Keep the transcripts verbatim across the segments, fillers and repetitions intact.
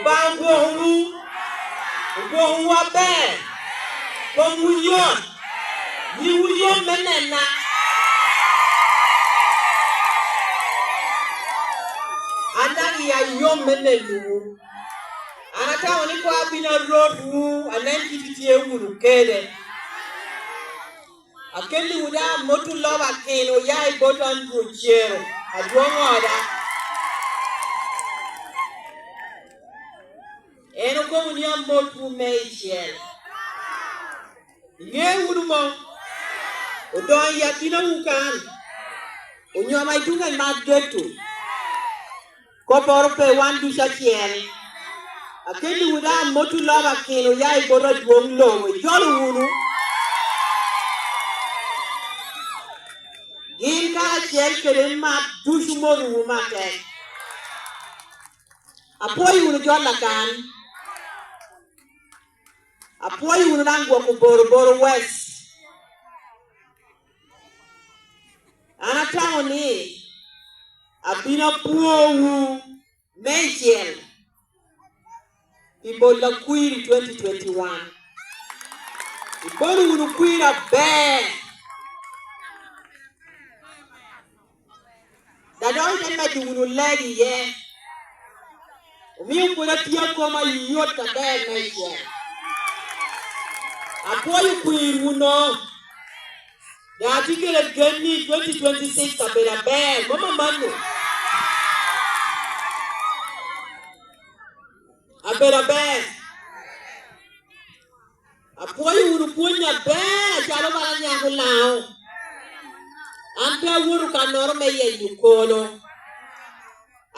Obaŋa ogwokowu, ogwokowu aber, komwu yot, yiwu yom me nena. An daŋ iya yom me nenowu. An atamo ni koŋ abin arotwu, anen kit itye wunu kede. Akelliwu daŋ amot olobo akin oya i bot Andrew Ocero, adwoŋ oda. En okobo ni amotwu meicel. Iŋeo wunu mo? Odoŋ i akinawu kan, onyoma i tuŋe mat geto. Kopporo pe, wan ducu acel. Akelliwu daŋ amot olobo akin oya i bot adwoŋ lobo, ijolo wunu. Gin karacel kede mat ducu motowu matek. Apwoyo wunu jo Lakan. Apwoyo wunu daŋ gwoko Boroboro West. An atamo ni abino apwowu meicel pi bolo kwir i twenty twenty-one. Ibolo wunu kwir aber. Dok dok ite medo wunu lego iye. Omio pwod atye akoma yot aber meicel. Apwoyo kwirwu no. Daŋ atye kede gen ni twenty twenty-six abedo aber, mom amanno. Abedo aber. Apwoyo wunu pwony aber acalo bala nyako Laŋo. An pe awoto kannoro me yenyo kono.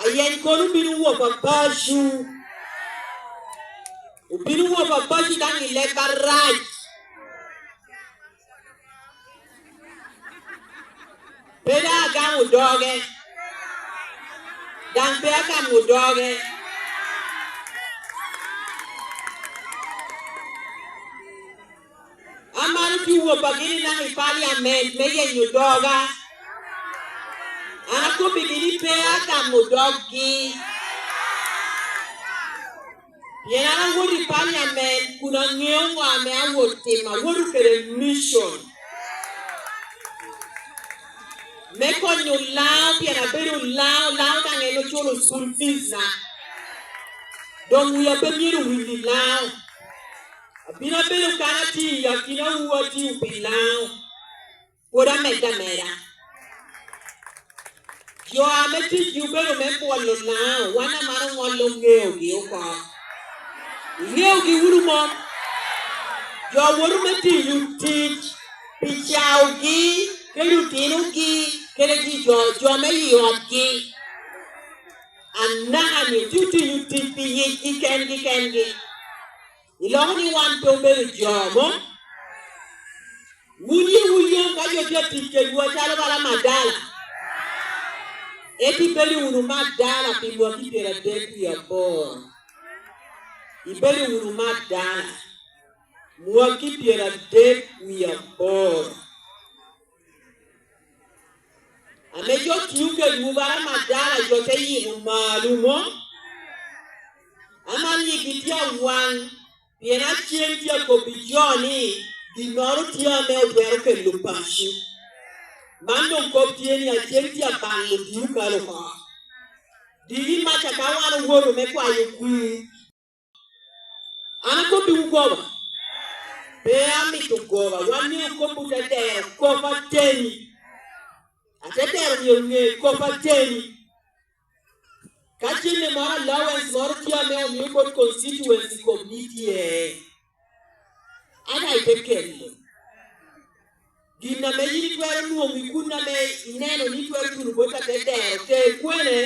Ayeny kono obino wop apaco. Obino wop apaco daŋ i leb arac. Pe daŋ agamo doge, daŋ pe agamo doge. Amaro tye woppa gini daŋ i paliament me yenyo doga. An akobbigi ni pe agamo doggi. Pien an awoto i paliament kun aŋeo ŋo ame awoto timo, awoto kede micon me konyo Laŋo, pien abedo Laŋo, Laŋo daŋ en oculo school fees na. Doŋ wia pe myero owil i Laŋo. Abino abedo kan atye i akinawu, atio pi Laŋo. Pwod amedde ameda. Jo ame ticgi obedo me pwolo Laŋo, wan amaro ŋolo ŋeogi oko. Iŋeogi wunu mom? Jo woto me tiyo tic pi caogi, kede otinogi, kede gi jo, jo me i otgi. Anaka-ni tye tiyo tic pi yicgi kengi kengi. Iloko ni wan pe obedo jo mo? Wun yiwu yom ka jo tye atic kedwu acalo bala Madala. Ento ibedo wunu Madala pi mwaki pyeradek wie aboro. Ibedo wunu Madala. Mwaki pyeradek wie aboro. Ame jo tio kedwu bala Madala, jo te yiko malo mo. Aman yigi tye awaŋ, pien acen tye akobbi jo ni ginnoro tye ame otwero kelo paco. Man doŋ kop tye ni acen tye abalo dii okalo oko. Digi maca ka wan owoto me kwayo kwir. An akobbiwu goba. Pe amito goba. Wan myero okobbu te dero kop ateni. Ate dero myero ŋe kop ateni. Ka cente moro, allowance moro tye ame omio bot constituency committee, ata ite kelo. Gin ame yin itwero nwoŋo i kun ame ineno ni itwero tuno bot ate dero, ter kwene?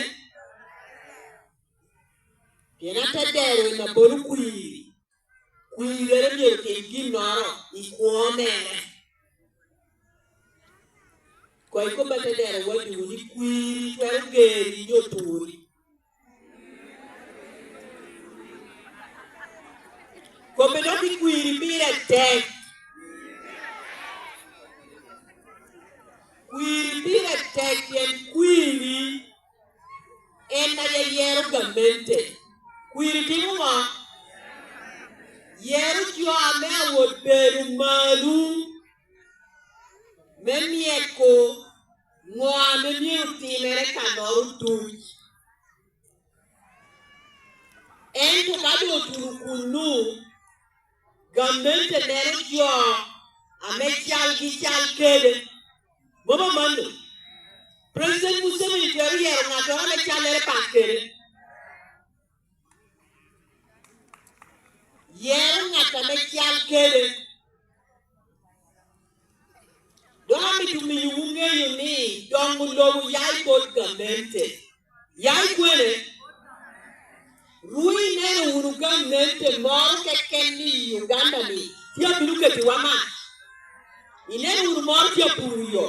Pien ate dero en abolo kwir. Kwirrere myero otim ginnoro i kwo mere. Koŋ ikob ate dero wadwu ni kwiri twero geri nyo turi. Kobbe dok i kwiri pire tek. Kwiri pire tek pien kwiri en a yeyero gamente. Kwiri timo Rwot bedo malo me myeko ŋo ame myero timere kannoro duc. Ento ka doŋ otuno kunnu, gamente neno jo ame calgi cal kede. Mom amanno, President Museveni twero yero ŋattoro ame callere pat kede. Yero ŋat ame cal kede. Dok amito miyowu ŋeyo ni doŋ lobo ya i bot gamente. Ya i kwene? Ru ineno wunu gamente moro keken i Uganda-ni tye abino ketiwa mac. Ineno wunu moro tye apuro yo.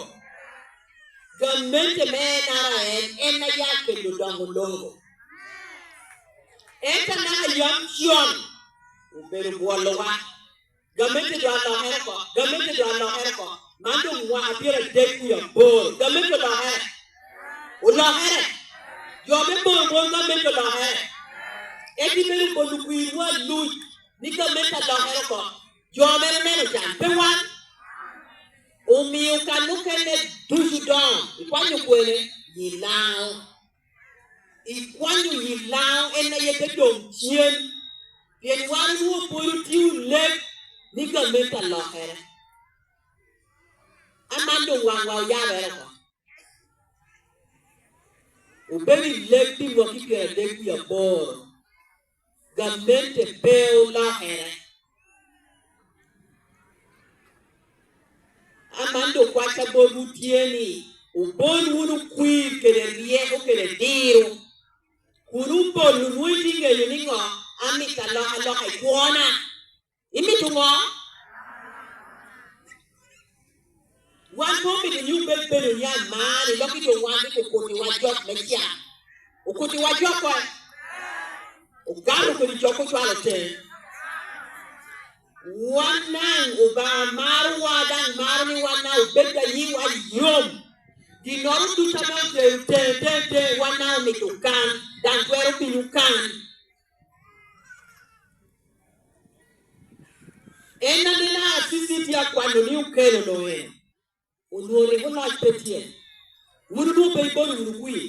Gamente me N R M en a ya kelo doŋo lobo. Ento anaka yam con obedo bwolowa. Gamente doŋ alokere oko, gamente doŋ alokere oko. Man doŋ mwaka pyeradek wie aboro, gamente olokere. Olokere. Jo me bor bor gamente olokere. Ento ibedo bolo kwirwu aluc ni gamente alokere oko. Jo mere neno can, pe wan. Omio kan mukene ducu doŋ ikwanyo kwene? Yi Laŋo. Ikwanyo yi Laŋo en aye te doŋ cen. Pien wan onwoŋo pwod otio leb ni gamente alokere. Aman doŋ waŋwa oyabere oko. Obedo i leb pi mwaki pyeradek wie aboro, gamente pe olokere. Aman doŋ kwacca botwu tye ni, obol wunu kwir kede ryeko kede diro, kun obol onwoŋo itye ŋeyo ni ŋo? Amito alokaloka i kwona. Imito ŋo? Wan pe omito ni obed bedo ni aman, ilok i doŋ wan rik okutiwa jok me cak. Okutiwa jok koŋ. Ogamo kodi jok ocwalo teŋ. Wan daŋ Obaŋa marowa, daŋ maro ni wan daŋ obed a yiwa yom. Ginnoro ducu ame otero teŋ, teŋ, teŋ, wan daŋ omito kan, daŋ twero pinyo kan. En anena Asisi tye akwano ni okelo Noel. Onwoŋo rik oloc pe tye. Wun onwoŋo pe ibolo wunu kwir.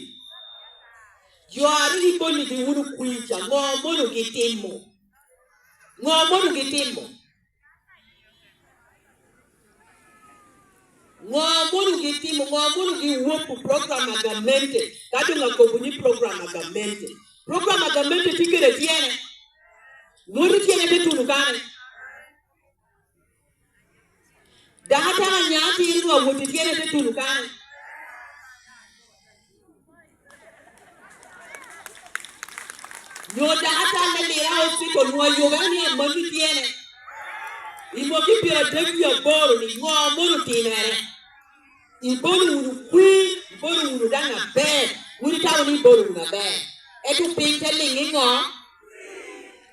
Jo a rik iboligi wunu kwir ca, ŋo mono gitimo? Ŋo mono gitimo? Ŋo mono gitimo? Ŋo mono giwoko program a gamente? Ka doŋ akobo ni program a gamente, program a gamente tye kede tyene. Nwoti tyene te tuno kane. Dako ataka nya atir nwa wot i tyene te tuno kane. Nyo dako atal me lira hospital nwa yoga ni amagi tyene. I mwaki pyeradek wie aboro ni ŋo mono otimere? Ibolo wunu kwir, ibolo wunu daŋ aber, wun itamo ni ibolo wunu aber. Ento piny te liŋ i ŋo?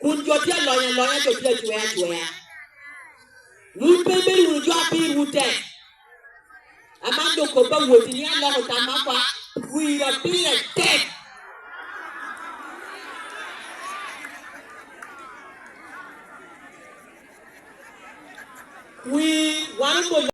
Kun jo tye alony alonya, jo tye acwer acwer. Wun pe ibedo wunu jo a pirwu tek. Aman doŋ kop awoti ni aloko tamma oko, kwira pire tek. Kwir, wan obollo